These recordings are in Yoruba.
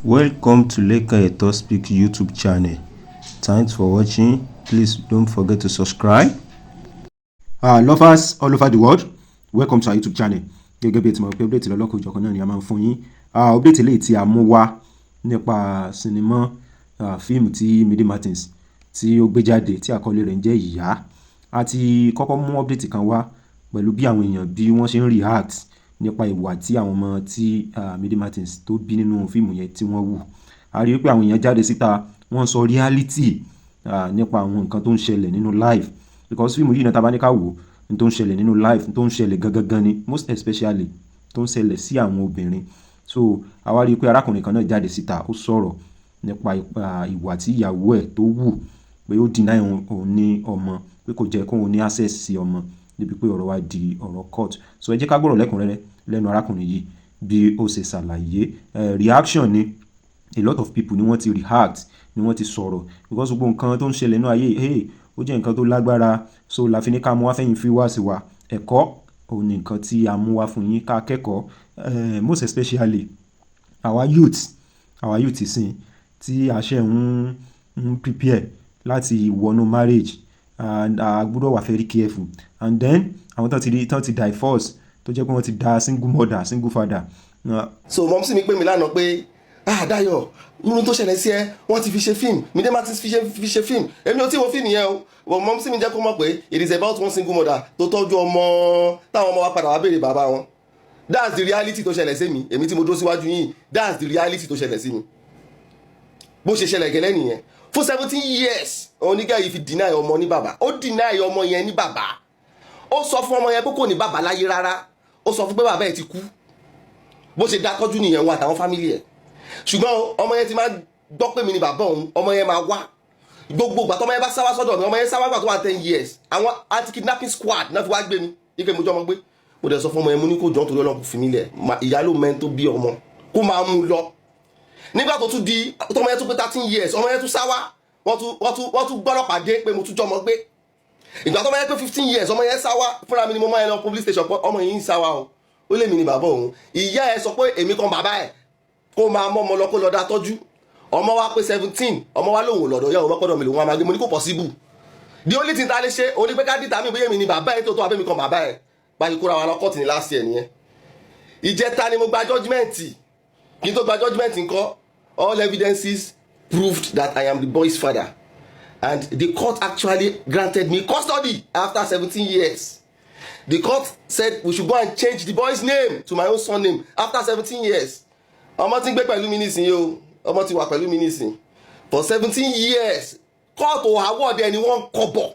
Welcome to Lekan Eto Speak YouTube channel. Thanks for watching. Please don't forget to subscribe. Lovers all over the world, welcome to our YouTube channel. Gẹ́gẹ́ bí ẹ ti mọ̀ pé update lọ́lọ́kan-ò-jọ̀kan náà ni a máa ń fún yín. Update eléyìí tí a mú wá nípa sinimá, fíìmù tí Mide Martins tí ó gbé jáde, tí àkọlé rẹ̀ ń jẹ́ Ìyá. A ti kọ́kọ́ mú update kan wá pẹ̀lú bí àwọn èèyàn bí wọ́n ṣe ń react nípa ìwà tí àwọn ọmọ tí Mide Martins tó bí nínú fíìmù yẹn tí wọ́n hù. A rí i pé àwọn èèyàn jáde síta, wọ́n sọ reality nípa àwọn nǹkan tó ń ṣẹlẹ̀ nínú life, because fíìmù yìí náà, tá a bá ní ká wò ó, n tó ń ṣẹlẹ̀ nínú life, n tó ń ṣẹlẹ̀ gangan gan ni, most especially tó ń ṣẹlẹ̀ sí àwọn obìnrin. So a wá rí i pé arákùnrin kan náà jáde síta, ó sọ̀rọ̀ nípa ìwà tí ìyàwó ẹ̀ tó hù, pé ó deny òun ní ọmọ, pé kò jẹ́ kóun ní access sí ọmọ, níbi pé ọ̀rọ̀ wá di ọ̀rọ̀ court. So ẹ jẹ́ ká gbọ́rọ̀ lẹ́kùnrẹ́rẹ́ lẹ́nu arákùnrin yìí bí ó ṣe ṣàlàyé. Reaction ni, a lot of people ni wọ́n ti react, ni wọ́n ti sọ̀rọ̀, because gbogbo nǹkan tó ń ṣẹlẹ̀ nínú ayé, hey, ó jẹ́ nǹkan tó lágbára. So la fi ní ká mú wá fẹ́yin viewers wa. Ẹ̀kọ́ òun ni nǹkan tí a mú wá fún yín, ká kẹ́kọ̀ọ́, most especially our youth ìsìn tí a ṣe ń prepare láti wọnú marriage, and a gbọ́dọ̀ wà very careful. And then àwọn tó ti rí tó ti divorce, tó jẹ́ pé wọ́n ti da single mother, single father. So mumsy mi pè mí lánàá pé, "Ah, Dayọ̀, irun tó ṣẹlẹ̀ sí ẹ, wọ́n ti fi ṣe fíìmù. Mide Martins fi ṣe fíìmù." Èmi ò tí wo fíìmù yẹn o, but mumsy mi jẹ́ kó mọ̀ pé it is about one single mother tó tọ́jú ọmọ, táwọn ọmọ wa padà wá béèrè bàbá wọn. That's the reality tó ṣẹlẹ̀ sí mi. Èmi tí mo dúró síwájú yìí, that's the reality tó ṣẹlẹ̀ sí mi. Bó ṣe ṣẹlẹ̀ gẹ́lẹ́ nìyẹn. Fún 17 years, onígà yìí fi deny ọmọ ní bàbá. Ó deny ọmọ yẹn ní bàbá. Ó sọ fún ọmọ yẹn pé kò ní bàbá láyé rárá. Ó sọ fún pé bàbá ẹ̀ ti kú. Bó ṣe dá tọ́jú nìyẹn, wọn àtàwọn family ẹ̀. Ṣùgbọ́n ọmọ yẹn ti máa gbọ́ pé mi ni bàbá òun. Ọmọ yẹn máa wá gbogbo ìgbà tọmọ yẹn bá sáwá sọ́dọ̀ mi. Ọmọ yẹn sáwá gbà tó wà 10 years. Àwọn anti kidnapping squad náà fi wá gbé mi ike mo jọ ọmọ gbé. Mo dẹ̀ sọ fún ọmọ yẹn, mo ní kó jọ́ nítorí Ọlọ́run, kò fi mí lẹ̀. Ìyá ló mẹ́ni tó bí ọmọ, kó máa mú un lọ. Nígbà tó tún di tọmọ yẹn tún pé 13 years, ọmọ yẹn tún sáwá. Wọ́n tún gbọ́lọ́pàá dé pé mo tún jọmọ gbé. Ìgbà tọmọ yẹn pé 15 years, ọmọ yẹn sáwá fúnra mi ni. Mo máa ń lọ police station pé ọmọ yìí ń sáwá o, ó lè mi ni bàbá òun. Ìyá ẹ sọ pé èmi kan bàbá ẹ, kó máa mọ́ ọmọ lọ, kó lọ dá tọ́jú. Ọmọ wa pé 17, ọmọ wa lòun ò lọ́dọ̀ yẹ, ọmọ pọ́dọ̀ mi lòun wa máa gbé. Mo ní kò possible. The only thing tá a lè ṣe òun ni pé ká dìtà mí bóyá èmi ni bàbá ẹ tó tó abẹ́mi kan bàbá ẹ. Báyìí kóra wa lọ kọ́ọ̀tù ní last year nìyẹn. Ìjẹta ni mo gba judgement. Kí n tó gba judgement ńkọ́, all evidences proved that I am the boy's father, and the court actually granted me custody after 17 years. The court said we should go and change the boy's name to my own surname after 17 years. Ọmọ tí ń gbé pẹ̀lú mi nísìnyí o. Ọmọ ti wà pẹ̀lú mi nísìnyí for 17 years. Court ò award ẹni wọ́n kọ́bọ̀.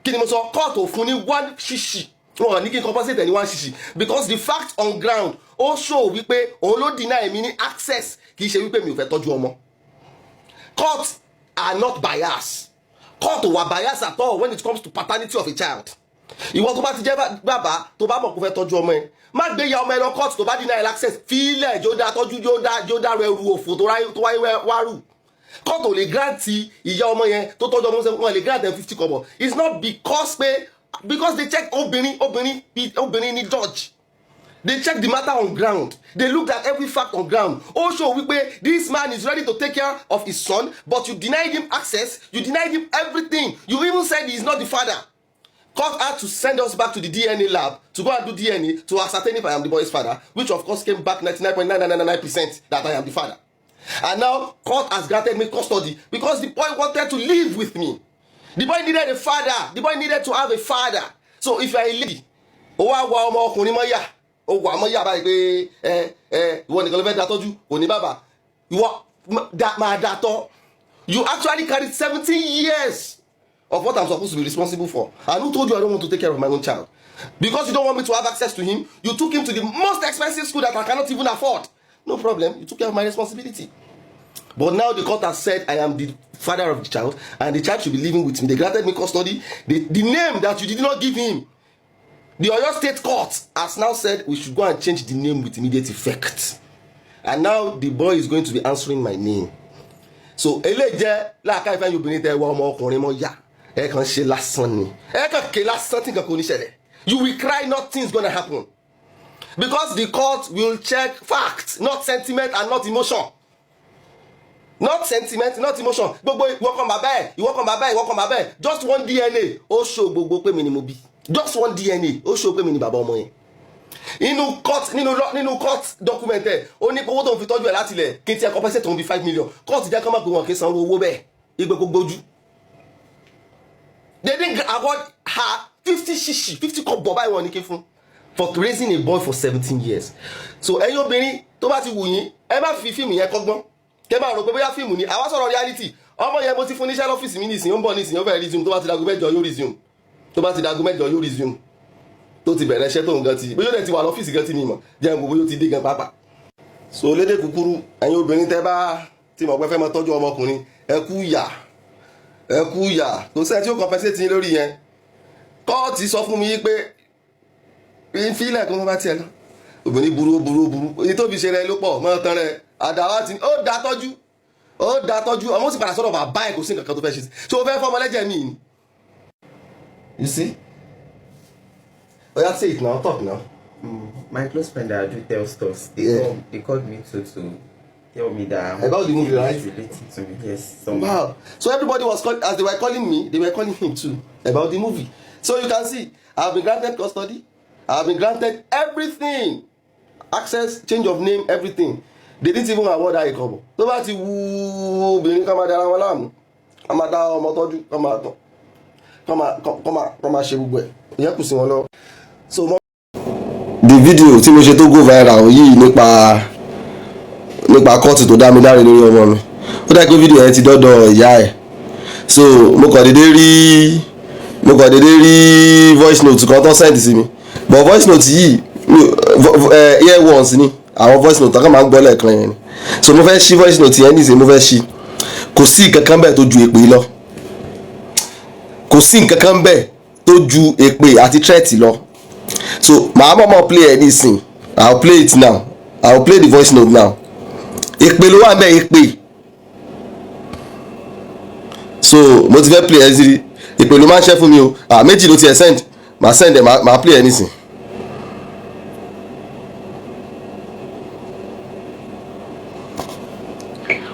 Kí ni mo sọ? Court ò fún ní one ṣíṣì. Wọn ní kí n compensate ẹni one ṣíṣì, because the fact on ground, ó show wípé òun ló deny mi ní access, kì í ṣe wípé mi ò fẹ́ tọ́jú ọmọ. Court are not biased. Court ò wà biased at all when it comes to paternity of a child. Ìwọ tó bá ti jẹ́ bàbá, tó bá mọ̀ kó fẹ́ tọ́jú ọmọ ẹ, má gbé ya ọmọ ẹ lọ court. Tó bá deny access, fílẹ̀ jó dá tọ́jú, jó dá rẹ ru òfò tó wáyé wá rù. Court ò lè grant ìyá ọmọ yẹn tó tọ́jú ọmọ, wọn lè grant them 50 kọ́bọ̀. It's not because pé, because they check obìnrin, obìnrin ni judge. They check the matter on ground. They looked at every fact on ground. Ó show wípé this man is ready to take care of his son, but you denied him access, you denied him everything. You even said he is not the father. Court had to send us back to the DNA lab to go and do DNA to ascertain if I am the boy's father, which of course came back 99.9999% that I am the father. And now court has granted me custody because the boy wanted to live with me. The boy needed a father. The boy needed to have a father. So if you are a lady, ó wá wa ọmọ ọkùnrin mọ́yà, ó wà mọ́yà báyìí pé ẹ ìwọ nìkan ló fẹ́ da tọ́jú, kò ní bàbá, ìwọ máa da tọ́. You actually carried 17 years of what I'm supposed to be responsible for. And who told you I don't want to take care of my own child? Because you don't want me to have access to him, you took him to the most expensive school that I cannot even afford. No problem, you took care of my responsibility. But now the court has said I am the father of the child and the child should be living with me. They granted me custody. The name that you did not give him, the Oyo State Court has now said we should go and change the name with immediate effect. And now the boy is going to be answering my name. So eléyìí jẹ́ láàká ìfẹ́ yín obìnrin tẹ wá ọmọ ọkùnrin mọ́ yá. Ẹ kàn ṣe lásán ni. Ẹ kàn ké lásán tí nǹkan kò ní ṣẹlẹ̀. You will cry, nothing is gonna happen. Because the court will check facts, not sentiment and not emotion. Not sentiment, not emotion. Gbogbo ìwọ kan bàbá ẹ, ìwọ kan bàbá ẹ, ìwọ kan bàbá ẹ. Just one DNA ó show gbogbo pé mi ni mo bí. Just one DNA ó show pé mi ni bàbá ọmọ yẹn. Inú court, nínú court document ẹ, ó ní owó tó ń fi tọ́jú ẹ̀ láti ilẹ̀, kí n tiẹ̀ compensate òun bí 5 million. Court jẹ́ kọ́ mọ̀ pé wọn kì í sanwó owó bẹ́ẹ̀ igbe gbogbo ojú. They didn't award her 50 shishi, 50 kọ́bọ̀ báyìí wọn ní kí fún for raising a boy for 17 years. So ẹ̀yin obìnrin, tó bá ti wù yín, ẹ má fi fíìmù yẹn kọ́gbọ́n, kẹ́ máa rò pé bóyá fíìmù ni. Àwa sọ̀rọ̀ reality. Ọmọ yẹn, mo ti fún níṣẹ́ lọ́fíìsì mi nísìnyí, ó ń bọ̀ nísìnyí, ó fẹ́ resume. Tó bá ti dago 8 yóò resume. Tó bá ti dago 8 yóò resume. Tó ti bẹ̀rẹ̀ iṣẹ́ tóun gan ti, bóyá ó dẹ̀ ti wà lọ́fíìsì gan tí mi mọ̀ jẹ́ n wo bóyá ó ti dé gan pàápàá. So lédè kúkúrú, ẹ̀yin obìnrin tẹ́ bá ti mọ̀ pé fẹ́ máa tọ́jú ọmọkùnrin, ẹ kú yà, ẹ kú yà. Kò sẹ́ni tí ó compensate yín lórí yẹn. Kóòtù sọ fún mi pé ìfilẹ̀ kó má bá tiẹ̀ lọ. Obìnrin burú, ó burú, ó burú. Èyí tó fi ṣe rẹ ló pọ̀ mọ́ tán rẹ. Àdáwà tí ó da tọ́jú, ó da tọ́jú ọmọ, sì padà sọ́dọ̀ bàbá ẹ̀. Kò sí nǹkan kan tó fẹ́ ṣe sí. Ṣé o fẹ́ fọmọ lẹ́jẹ̀ mi ni? You see, oya, say it now, talk now. My close friend that I do tell stuff, they they called me to tell me that About the movie, right? is relating to me. Yes. Some Wow. So everybody was calling, as they were calling me, they were calling him too about the movie. So you can see, I've been granted custody. I've been granted everything. Access, change of name, everything. They didn't even award her a kobo. Tó bá ti wú obìnrin, ká máa dára wọn láàmú, ká máa dá ọmọ tọ́jú, ká máa tán, ká máa ṣe gbogbo ẹ̀. Ìyẹn kù sí wọn lọ. So mo the video tí mo ṣe tó go viral yìí nípa kóòtù tó dá mi láre lórí ọmọ mi, ó dà pé fídíò yẹn ti dọ́dọ̀ ìyá ẹ̀. So mo kàn déédéé rí voice note kan tó send sí mi, but voice note yìí ear ones ni, àwọn voice note kan máa ń gbọ́ lẹ́ẹ̀kan yẹn ni. So mo fẹ́ ṣí voice note yẹn nísìnyí, mo fẹ́ ṣí. Kò sí nǹkan kan bẹ́ẹ̀ tó ju èpè lọ. Kò sí nǹkan kan bẹ́ẹ̀ tó ju èpè àti threat lọ. So màá mọ̀ play ẹ̀ nísìn. I will play it now. I will play the voice note now. Èpè ló wà ń bẹ̀, èpè. So mo ti fẹ́ play ẹ̀ sí. Èpè ló máa ń ṣẹ́ fún mi o. Ah, méjì ló ti ẹ̀ send. Màá send ẹ̀, màá play ẹ̀ nísìn.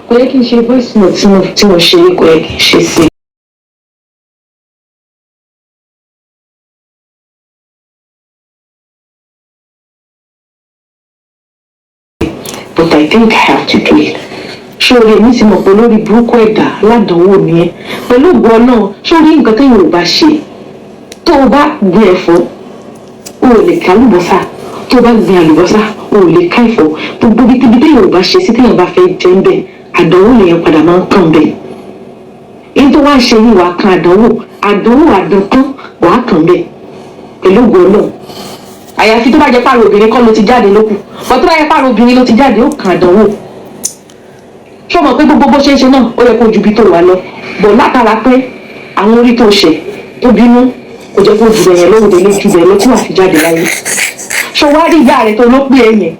Kò yẹ kí n ṣe voice note tí mo ṣe, kò yẹ kí n ṣe sí i. But I think I have to do it. Ṣórí, èmi ti mọ̀ pé lórí burúkú ẹ̀dá aládánwò ni ẹ́, pẹ̀lú ògùn Ọlọ́run. Ṣórí, nǹkan téèyàn ò bá ṣe, tó o bá gbin ẹ̀fọ́, o ò lè ká àlùbọ́sà. Tó o bá gbin àlùbọ́sà, o ò lè ká ẹ̀fọ́. Gbogbo ibi tíbi téèyàn ò bá ṣe sí, téèyàn bá fẹ́ jẹ́ ń bẹ̀, àdánwò lèèyàn padà máa ń kàn bẹ̀. Èyí tó wá ń ṣe yìí, wàá kan àdánwò, àdánwò àdántán wàá kàn bẹ̀ pẹ̀lú ògùn Ọlọ́run. Àyàfi tó bá jẹ́ pààrọ̀ obìnrin kọ́ ló ti jáde lókù bọ́. Tó bá jẹ́ pààrọ̀ obìnrin ló ti jáde, ó kàn àdánwò. Ṣé o mọ̀ pé gbogbo bó ṣe ń ṣe náà, ó yẹ kó ju ibi tó wà lọ bọ̀, látara pé àwọn orí tó ṣẹ̀ tó bínú, kò jẹ́ kó jù bẹ̀yẹn lóhùn délé ju bẹ̀ lọ tí wàá fi jáde láyé. Ṣé wàá rí ìyá rẹ̀ tó ló pè é yẹn,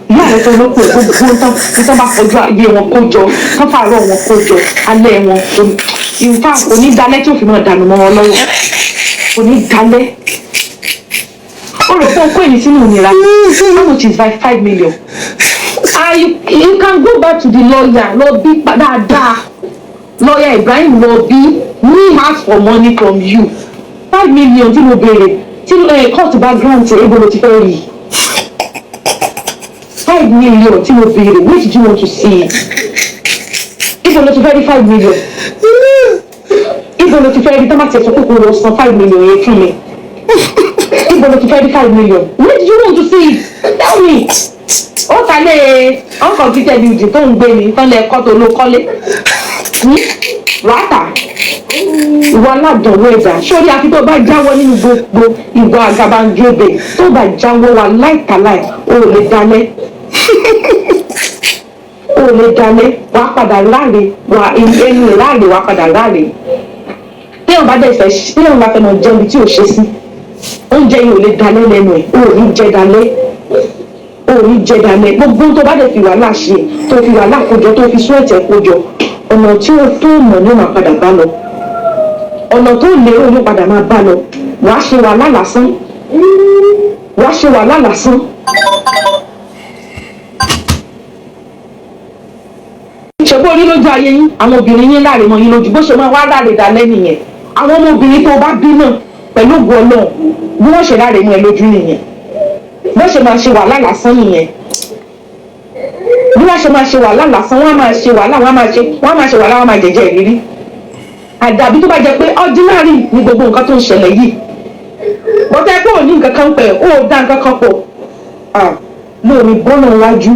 ìyá rẹ̀ tó ló pè é, gbogbo tán ní tán bá fojú ayé wọn kó jọ tán, fàárọ̀ wọn kó jọ, alẹ́ wọn, in fact, onídalẹ́ tí ò fi máa dànù mọ́ wọn lọ́wọ́, onídalẹ́. Ó rò pé ó kó èyí sínú ìnira. How much is by 5 million? Ah, you can go back to the lawyer, lọ bí dáadáa, lawyer Ibrahim, lọ bí me ask for money from you. 5 million tí mo béèrè, tí court bá grant, ebo ló ti fẹ́ rí 5 million tí mo béèrè? Where did you want to see it? Ibo ló ti fẹ́ rí 5 million? Ibo ló ti fẹ́ rí? Tọ́mátì ẹ̀sọ́ kókó lọ san 5 million yẹn fún mi, ibo ló ti fẹ́ rí 5 million? Where did you want to see it? Tell me. Ó ta lé uncompleted building tó ń gbé ni tán lẹ kọ́ tó ló kọ́lé wàá tà. Ìwà aládùnwó ẹ̀dá sórí, àfi tó bá jáwọ́ nínú gbogbo ìwà àgàbàgebè. Tó bá jáwọ́ wa láìkàláì, o ò lè dalẹ̀, o ò lè dalẹ̀. Wàá padà láre, wà ẹnu láre, wàá padà láre. Téèyàn bá dẹ̀ fẹ́, téèyàn bá fẹ́ máa jẹun ibi tí ò ṣe sí, oúnjẹ yìí ò lè dalẹ̀ lẹ́nu ẹ̀. O ò ní jẹ dalẹ̀, o ò ní jẹ dalẹ̀. Gbogbo tó bá dẹ̀ fi wàhálà ṣe, tó fi wàhálà kójọ, tó fi sún ẹ̀tẹ̀ kójọ, ọ̀nà tí ó tó mọ̀ ní ó máa padà bá lọ. Ọ̀nà tó lérò ló padà máa bá lọ. Wàá ṣe wàhálà lásán. Wàá ṣe wàhálà lásán. Ṣe bó rí lójú ayé yín, àwọn obìnrin yín láre mọ́ yín lójú, bó ṣe máa wá láre dalẹ́ nìyẹn. Àwọn ọmọbìnrin tó bá bí náà, pẹ̀lú ògùn Ọlọ́run, bí wọ́n ṣe láre mọ́ ẹ lójú nìyẹn, bó ṣe máa ṣe wàhálà lásán nìyẹn. Bí wọ́n ṣe máa ṣe wàhálà lásán, wọ́n á máa ṣe wàhálà, wọ́n á máa ṣe wàhálà, wọ́n á máa jẹjẹ ìrírí. Àdàbí tó bá jẹ pé ordinary ni gbogbo nǹkan tó ń ṣẹlẹ̀ yìí, bọ́tẹ́ pé ò ní nǹkan kan pẹ̀, ó dá nǹkan kan pọ̀ lórí bọ́nà wájú.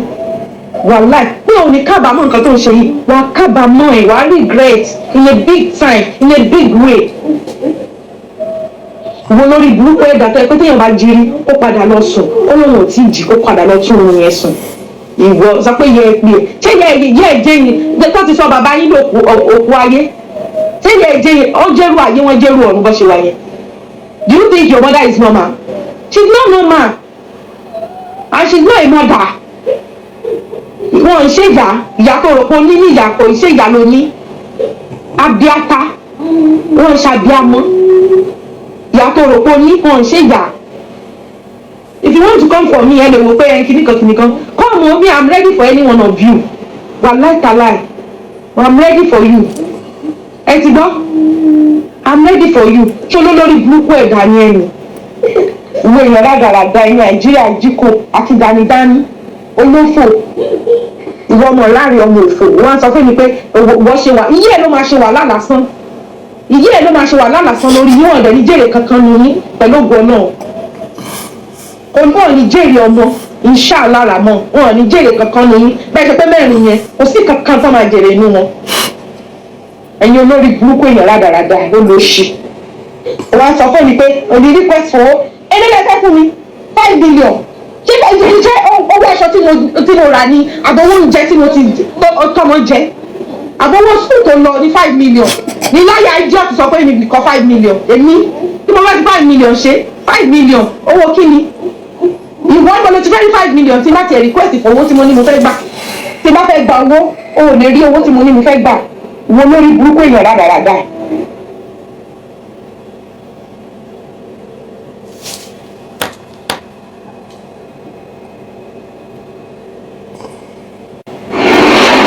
Wàláì, pé òun ní kábàámọ̀ nǹkan tó ń ṣe yìí, wàá kábàámọ̀ ẹ̀, wàá regret in a big time, in a big way. Wo lórí burúkú ẹ̀dá tó ẹ pé téèyàn bá jírí, ó padà lọ sùn, ó lóun ò tí ì jí, ó padà lọ tún oorun yẹn sùn. Ìwọ sọ pé yẹ ẹ pé ṣé yẹ ẹ yẹ ẹ jẹ yín tó ti sọ bàbá yín lóku òkú ayé? Ṣé yẹ ẹ jẹ yín? Ó jẹ́rú ayé, wọ́n jẹ́rú ọ̀run bó ṣe wà yẹn. Do you think your mother is normal? She's not normal and she's not a mother. Wọn ń ṣèyà. Ìyá tó rò pé ó ní ní ìyá, kò ń ṣèyà ló ní abiata. Wọn ń ṣàbíamọ. Ìyá tó rò pé ó ní, wọn ń ṣèyà. If you want to come for me, ẹ lè wò pé ẹ kìnnìkan kìnnìkan, come o. Me, I'm ready for any one of you. Wàláì tàláì, I'm ready for you. Ẹ ti gbọ́, I'm ready for you. Ṣé olólórí burúkú ẹ̀dá ni ẹnu ìwé èèyàn rádaràda ẹ̀yìn Nàìjíríà jíkò àti danidani olófò? Ìwọ ọmọ láàrin ọmọ òfò, wọn sọ fún mi pé ìwọ ṣe wà, iye ẹ ló máa ṣe wà lálásán, iye ẹ ló máa ṣe wà lálásán lórí yíwọ̀n ọ̀dẹ̀ ní jèrè kankan ní yín pẹ̀lú ògo náà. Wọn ò ní jèrè ọmọ, inshallah ramọ. Wọn ò ní jèrè kankan ní yín. Bẹ́ẹ̀ ṣe pé mẹ́rin yẹn, kò sí kankan tó máa jèrè inú wọn. Ẹ̀yin olórí burúkú èèyàn rádaràda ló lọ ṣì. Wọn sọ fún mi pé òní request for eléyìí fún mi 5 billion. Ṣé ṣe owó aṣọ tí mo rà ní, àbọ̀wọ́ oúnjẹ tí mo ti tọmọ jẹ, àbọ̀wọ́ school tó lọ ní 5 million ní? Láyà idiot sọ pé mi kọ 5 million. Èmi tí mo bá ti 5 million ṣe, 5 million owó kí ni? Ìwọ ń bọ̀ ti fẹ́ rí 5 million tí bá tiẹ̀ request fún owó tí mo ní mo fẹ́ gbà. Tí bá fẹ́ gba owó, o ò lè rí owó tí mo ní mo fẹ́ gbà. Wo lórí burúkú èèyàn rádaràda.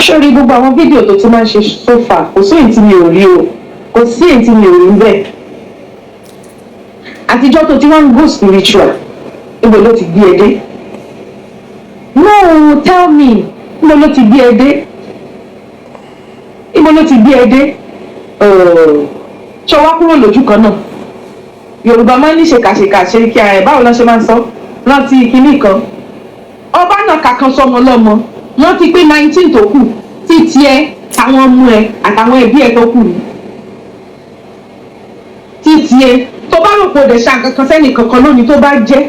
Sórí gbogbo àwọn fídíò tó ti máa ń ṣe so far, kò sí èyí tí mi ò rí o, kò sí èyí tí mi ò rí bẹ́ẹ̀. Àtijọ́ tó ti wá ń go spiritual, níbo ló ti gbé ẹ dé? No, tell me, níbo ló ti gbé ẹ dé? Níbo ló ti gbé ẹ dé? Ṣọ wá kúrò lójú kan náà? Yorùbá máa ń ní ṣèkàṣèkà ṣe kí ara ẹ̀. Báwo ló ṣe máa ń sọ? Rántí kinní kan, ọba náà kàkan sọmọ lọ́mọ. Rántí pé 19 tó kù títí ẹ, àwọn ọmọ ẹ àtàwọn ẹbí ẹ tó kù ní títí ẹ. Tó bá rò pé o dẹ̀ ṣe àkankan sẹ́nì kankan lónìí, tó bá jẹ́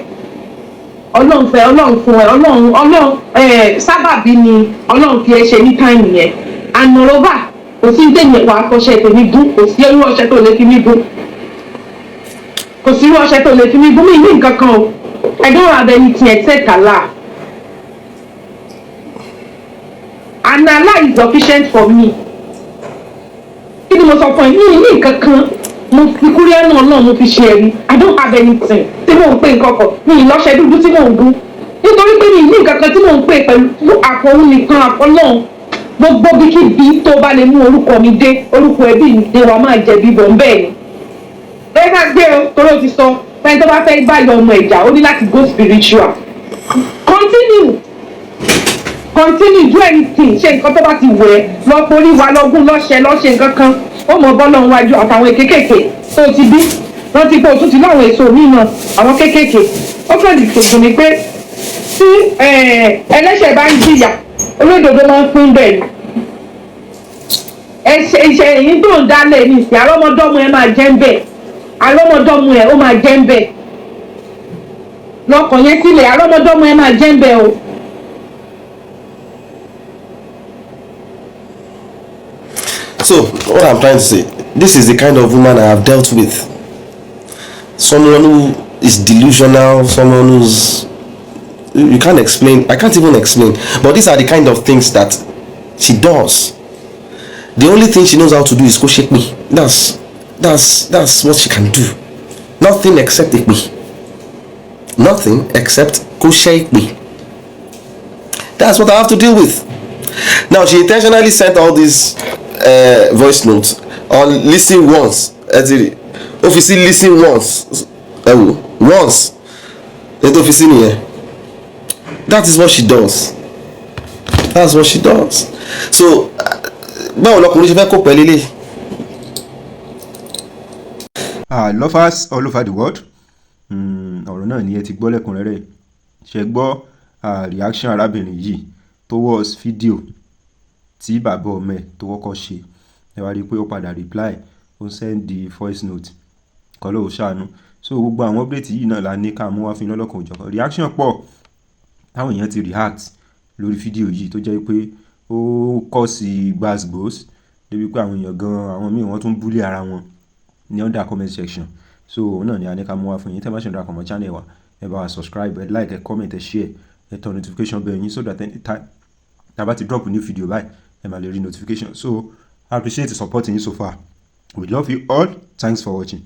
Ọlọ́run fẹ́, Ọlọ́run fún ẹ, Ọlọ́run ẹ sábàbí ni Ọlọ́run fi ẹ ṣe ní time yẹn. And moreover, kò sí tèmi wà á fọṣẹ tèmi gún. Kò sí irú ọṣẹ tó lè fi mí gún, kò sí irú ọṣẹ tó lè fi mí gún. Mi ní nǹkan kan o. I don't have anything except Allah, and Allah is sufficient for me. Kí ni mo sọ fún ẹ? Ní ní nǹkan kan, mo fi kúrẹ́ náà náà, mo fi ṣe ẹ̀rí. I don't have anything tí mò ń pè nǹkan kan. Mi ì lọ́ṣẹ dúdú tí mò ń gún, nítorí pé mi ì ní nǹkan kan tí mò ń pè pẹ̀lú àfọwọ́ nìkan, àfọlọ́hún. Gbogbo bíkíbi tó bá lè mú orúkọ mi dé, orúkọ ẹbí mi dé, wàá máa jẹ̀bi bọ̀ bẹ́ẹ̀ ni. Bẹ́ẹ̀ ká gbé o, torí o ti sọ fẹ́ni tó bá fẹ́ báyọ̀ ọmọ ìjà, ó ní láti go spiritual. Continue, continue, do anything, ṣe nǹkan tó bá ti wẹ̀ ẹ́, lọ forí wa lọ́gùn lọ́ṣẹ lọ́ṣẹ nǹkan kan. Ó mọ bọ́lọ̀ wájú àtàwọn kéékèèké tó ti bí. Rántí pé o tún ti láwọn èso míì náà, àwọn kéékèèké. Ó kàn lè ṣògùn ni pé tí ẹlẹ́ṣẹ̀ bá ń jìyà, olódodo máa ń pín bẹ́ẹ̀ ni. Ẹ̀ṣẹ̀ èyí tó ń dálẹ̀ ní ìsìn, àrọ́mọdọ́mọ ẹ máa jẹ́ ń bẹ̀, àrọ́mọdọ́mọ ẹ ó máa jẹ́ ń bẹ̀. Lọkàn yẹn sílẹ̀, àrọ́mọdọ́mọ ẹ máa jẹ́ ń bẹ̀ o. So, what I'm trying to say, this is the kind of woman I have dealt with. Someone who is delusional, someone who's, you can't explain. I can't even explain. But these are the kind of things that she does. The only thing she knows how to do is go shake me. That's what she can do. Nothing except me. Nothing except kó ṣẹ́ ìpè. That's what I have to deal with. Now, she intentionally sent all these voice notes on "listen once". Ẹ ti rí, ó fi sí "listen once". Ẹ wò, "once" èyí tó fi sí nìyẹn. That is what she does. That's what she does. So báwo lọkùnrin ṣe fẹ́ kó pẹ̀lú ilé? Lovers all over the world, ọ̀rọ̀ náà ni ẹ ti gbọ́ lẹ́kùnrẹ́rẹ́. Ṣe gbọ́ reaction arábìnrin yìí towards fídíò tí bàbá ọmọ ẹ̀ tó kọ́kọ́ ṣe? Ẹ wá rí i pé ó padà reply, ó ń send voice note kọ́ ló ṣàánú. So gbogbo àwọn update yìí náà la ní ká mú wá fún yín lọ́lọ́kan òjọ̀kan. Reaction pọ̀ táwọn èèyàn ti react lórí fídíò yìí, tó jẹ́ pé ó kọ́ sí gbasgbos débi pé àwọn èèyàn gan, àwọn míì, wọ́n tún bully ara wọn ní under comment section. So òun náà ni a ní ká mú wá fún yín. Tẹ́ bá ṣe ń darapọ̀ mọ́ channel wa, ẹ bá wa subscribe, ẹ like, ẹ comment, ẹ share, ẹ turn notification bell yín so that anytime tá a bá ti drop new video báyìí, ẹ máa lè rí notification. So I appreciate the support yín so far. We love you all. Thanks for watching.